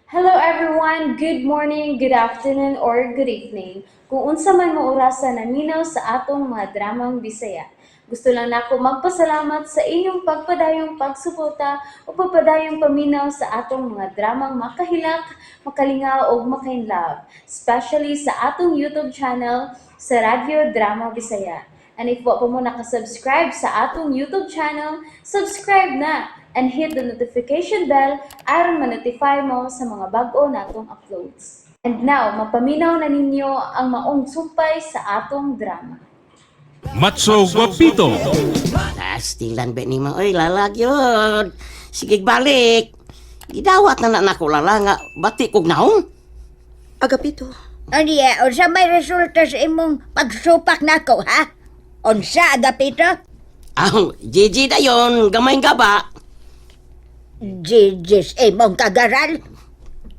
Hello everyone! Good morning, good afternoon, or good evening. Kung unsa man mo orasa naminaw sa atong mga dramang Bisaya. Gusto lang nako magpasalamat sa inyong pagpadayong pagsuporta o pagpadayong paminaw sa atong mga dramang makahilak, makalingaw ug makainlove, especially sa atong YouTube channel sa Radyo Drama Bisaya. And if wa pa mo nakasubscribe sa atong YouTube channel, subscribe na and hit the notification bell aron ma-notify mo sa mga bag-o natong uploads. And now, mapaminaw na ninyo ang maong sumpay sa atong drama. Matso Guapito. Pastilan ba ni mo? Oy, lalag yun. Sige, balik. Gidawat na na nako lala nga. Bati kog naong. Agapito. Aniya, unsa may resulta sa imong pagsupak nako, ha? Unsa, Agapito? Aw, GG dayon. Gamay nga ba? Jijis imong kagaral.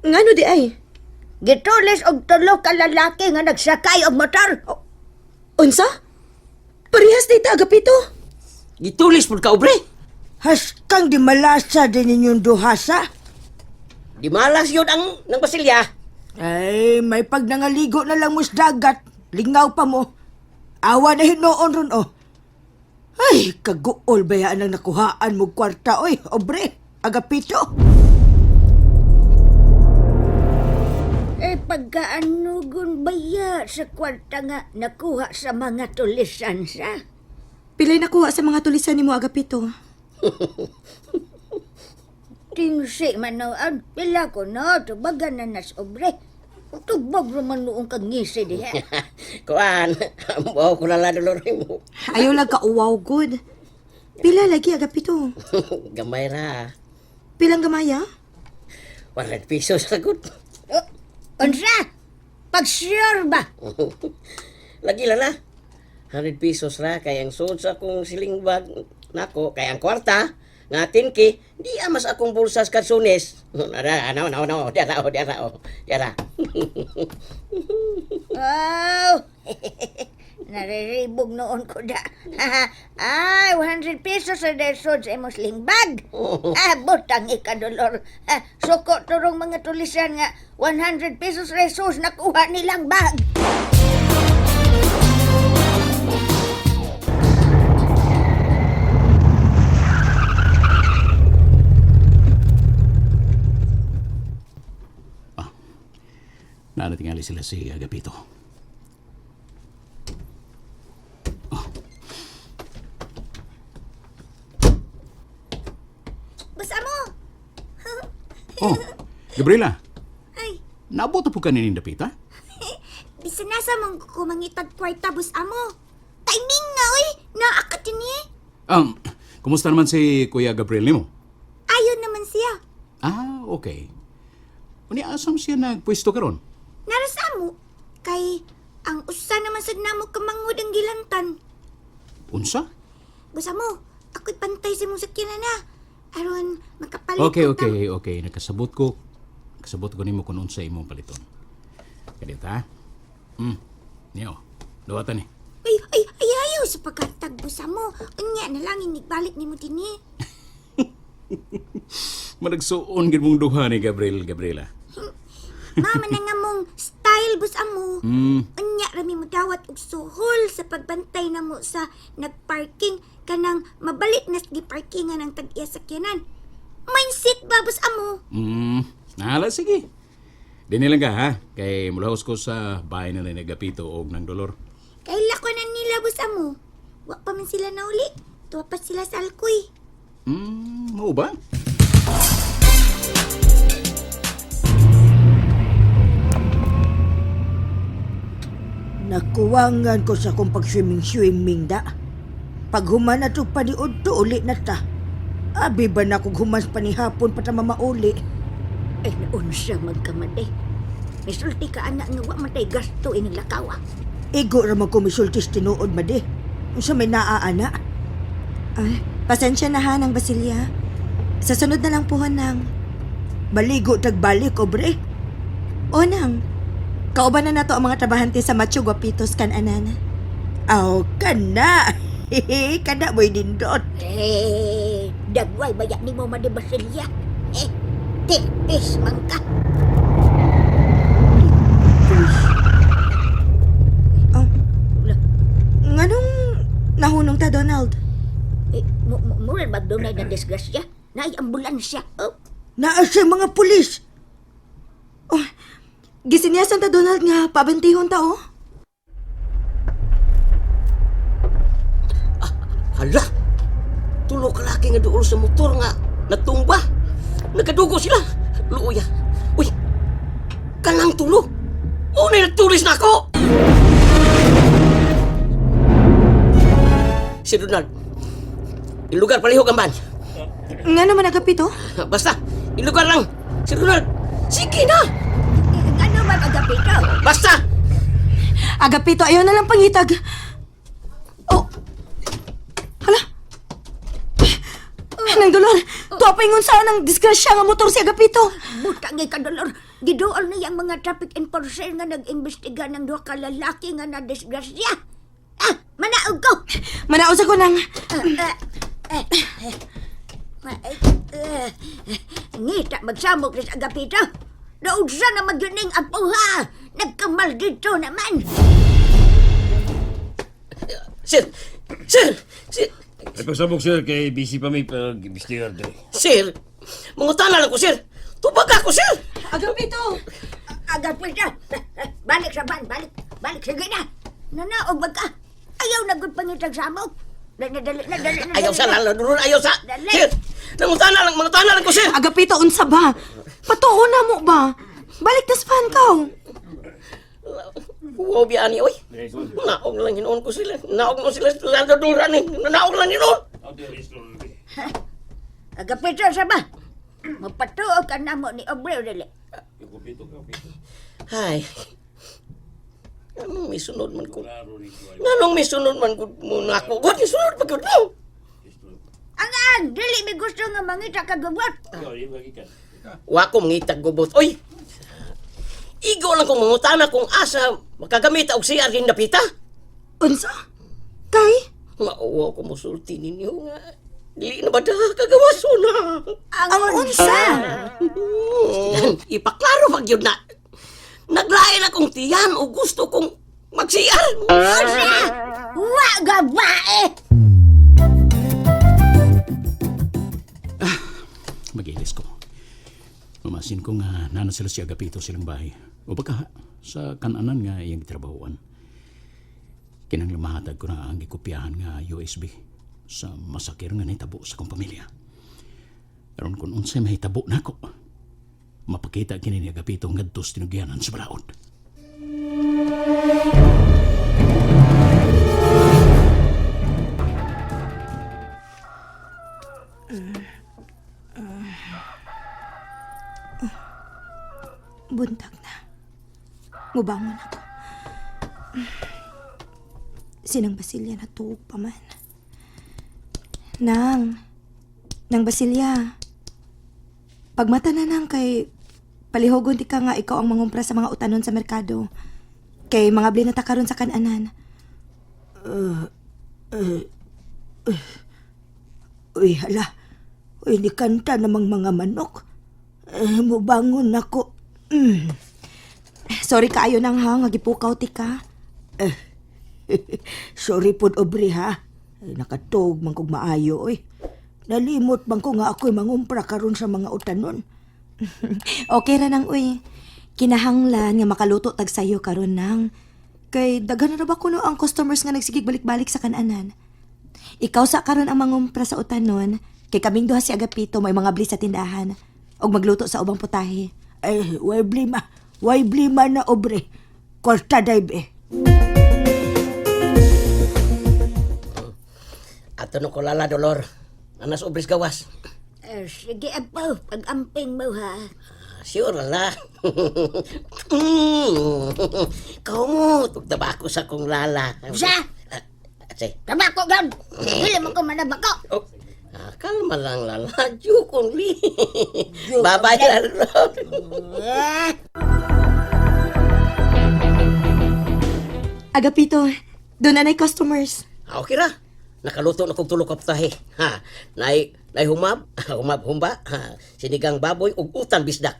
Ngano di ay? Gitulis og tulo ka lalaki nga nagsakay og motor. Unsa? Parehas dita, Agapito. Gitulis pud ka, obre. Haskang di malasa din ninyong duhasa. Di malas yun ang nang basilya. Ay, may pag nangaligo na lang mo sa dagat. Lingaw pa mo. Awa na hinoon ron, oh. Ay, kaguol ba yan ang nakuhaan mo kwarta, oy, obre, Agapito. Eh, pagkaanugon baya sa kwarta nga nakuha sa mga tulisan sa? Pilay nakuha sa mga tulisan nimo, Agapito. Tingsi man noon, pila ko no, tubagan na nas obre. Tugbog raman noong kag ngisi diha. Kuan, ambaw ko lala dolor mo. Ayaw lang ka uwaw, good. Pila lagi, Agapito. Gamay ra. Pilang gamaya? 100 pesos sagot. Oh, unsa? Pag-sure ba? Lagi lala. 100 pesos ra kay ang suod sa akong siling bag nako kay ang kwarta nga 10K di amas akong bulsa sa kalsones. Ara, ano, ano, ano, diara, oh, diara, oh, diara. Oh, nariribog noon ko da. Ay, 100 pesos sa desod sa imong sling bag. Ah, butang ikadolor. Ah, suko turong mga tulisan nga 100 pesos resos nakuha nilang bag. Naanatingali sila si Agapito. Basta mo! Oh, Gabriela. Ay, Naabot po ka ni Dapita? bisan nasa mong kumangitag kwarta, bus amo. Timing nga, oy! Naakat yun eh. Kumusta naman si Kuya Gabriel nimo? Ayon naman siya. Ah, okay. Uni asam siya nagpwesto karon? Naras amo. Kay, ang usa naman sad namo kamangod ang gilantan. Unsa? Bus amo, ako'y pantay sa mong sakyanan na. Aron, makapalit Okay, ko ta. okay, okay. Nakasabot ko. Nakasabot ko nimo kung unsa imong paliton. Kadita? Niyo. Duwatan ni. Ay, ay, ay, ayaw sa pagkatag, bus amo. Unya na lang, inigbalik nimo dinhi. Managsuon gid mong duha ni Gabriel, Gabriela. Mama na nga mong style, bus amo. Unya rami mo dawat og suhol sa pagbantay na mo sa nagparking kanang mabalik na sa giparkingan ang tag-iya sakyanan. Mindset ba, bus amo? Nahala sige. Dini lang ka ha, kay mulahos ko sa bahay na ni Agapito og nang dolor. Kaila ko na nila, bus amo. Wa pa man sila nauli. Tuwa pa sila sa alkoy. Mao ba? Nakuwangan ko sa akong pag-swimming-swimming da. Pag human na to paniud to, uli na ta. Abi ba na kung humans panihapon pa ta mamauli? Eh, naunsa magkamad eh. Misulti ka anak nga wa man tay gasto ining lakaw ah. Igo ra man ko misultis tinuod madi. Unsa may naa ana? Ay, pasensya na ha, ng Basilia. Sa sunod na lang po, nang. Maligo tagbalik, obre. O, nang. Kauban na nato ang mga trabahante sa Macho Guapitos kananan. Aw, kana. Kana mo'y nindot. Eh, dagway bayak nimo man di Basilia. Eh, titis man ka. ta, Donald. Eh, mura bag dunay na disgrasya? Naay ambulansya. Oh, Naa siya mga pulis. Oh, gisinyasan ta, Donald, nga pabantihon ta, oh. Hala! Tulo ka laki nga duol sa motor nga natumba. Nagadugo sila. Luoya. Uy! Kanang tulo. Unay nagtulis na ako! Si Donald. Ilugar palihog ang van. Nga naman, Agapito? Basta, ilugar lang. Si Donald. Sige na! Eh, ano man Agapito? Basta! Agapito, ayaw na lang pangitag. Oh. Hala. Nang Dolor, tuwa pa ingon saan ang disgrasya nga motor si Agapito. Butang ikadolor. Giduol niya ang mga traffic enforcer nga nag-imbestiga ng duha ka lalaki nga na disgrasya. Ah, manaog ko. Manaos ako nang... Ah, ah, eh, eh, eh, ngita magsamok ni sa Agapito. Naudsa na magyuning ang puha. Nagkamal dito naman. Sir! Sir! Sir! Ay, pagsabog sir, kay busy pa may pag-imbestigar dre. Sir! Mangutana lang ko, sir! Tubag ako, sir! Agapito! Agapito, balik sa van, balik. Balik, sige na. Nanaog ba ka? Ayaw na gud pangitag samok. Dali, dali, na, dali, na, Ayaw dali sa na. lalo, doon ayaw sa... Dali. Sir! Nangutana lang, mangutana lang ko, sir! Agapito, unsa ba? Patuo na mo ba? Balik tas fan ka. Wow, biyani, oy. Naog lang hinoon ko sila. Naog mo sila sa lalo doon eh. Naog lang hinoon. Agapito sa ba? Mapatuo ka na mo ni Obreo dali. Ay. Anong may sunod man ko? Anong may sunod man ko muna ako? God, may sunod pa ko daw. Ang ang, dili mi gusto nga mangita ka gubot. Wa ko mangitag gubot. Oy! Igo lang kong mangutana kung asa makagamit og CR rin napita. Unsa? Kay? Mauwa ko musulti ninyo nga. Dili na ba da kagawaso na? Ang unsa? Ipaklaro pag yun na. Naglain akong tiyan o gusto kong mag-CR. Unsa? Wa gabae. Magilis ko. Mamasin ko nga nana sila si Agapito silang bahay. O baka sa kananan nga iyang trabahoan. Kinang mahatag ko na ang gikopyahan nga USB sa masakir nga nahitabo sa kong pamilya. Aron kung unsay mahitabo nako, mapakita kini ni Agapito ngadto sa tinugyanan sa balaod. Buntag na. Mubangon ako. Sinang Basilia natuog pa man. Nang. Nang Basilia. Pagmata na nang kay palihogon di ka nga ikaw ang mangumpra sa mga utanon sa merkado. Kay mga bli na ta karon sa kananan. Uy, hala. Uy, ni kanta namang mga manok. Eh, mubangon ako. Sorry kaayo nang ha, nga gipukaw ti ka. Sorry pod, Aubrey, ha. Ay, nakatuog man kog maayo, oy. Nalimot man ko nga ako'y mangumpra karon sa mga utanon. Okay ra nang uy. Kinahanglan nga makaluto tag sayo karon nang. Kay daghan na ra ba kuno ang customers nga nagsigig balik-balik sa kananan. Ikaw sa karon ang mangumpra sa utanon kay kaming duha si Agapito may mga bli sa tindahan og magluto sa ubang putahe. Ay, way blima. Way blima na, Aubrey. Kwarta dive eh. Ato no ko lala, Dolor. Anas obris gawas. Eh, sige apo, pag-amping mo ha. Sure lala. Kamu, tugtabako sa kong lala. Sa? Ah, say. Tabako gan. Dili mo ko manabako. Oh, kalma lang lala. Joke only. Bye-bye lala. Eh, Agapito, doon na customers. Ah, okay ra. Nakaluto na kong tulo ka putahe. Ha, nay nay humab, humab humba, ha, sinigang baboy ug utan bisdak.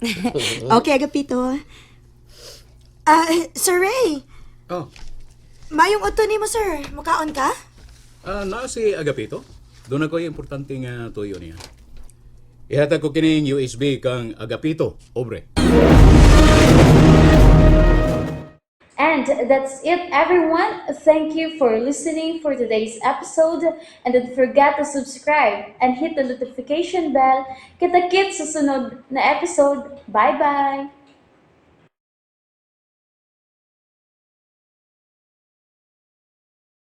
Okay, Agapito. Ah, Sir Ray. Oh. Mayong uto nimo, sir. Mukaon ka? Ah, naa si Agapito. Doon ako yung importante nga tuyo niya. Ihatag ko kining USB kang Agapito, Obre. And that's it, everyone. Thank you for listening for today's episode. And don't forget to subscribe and hit the notification bell. Kita-kits sa sunod na episode. Bye-bye!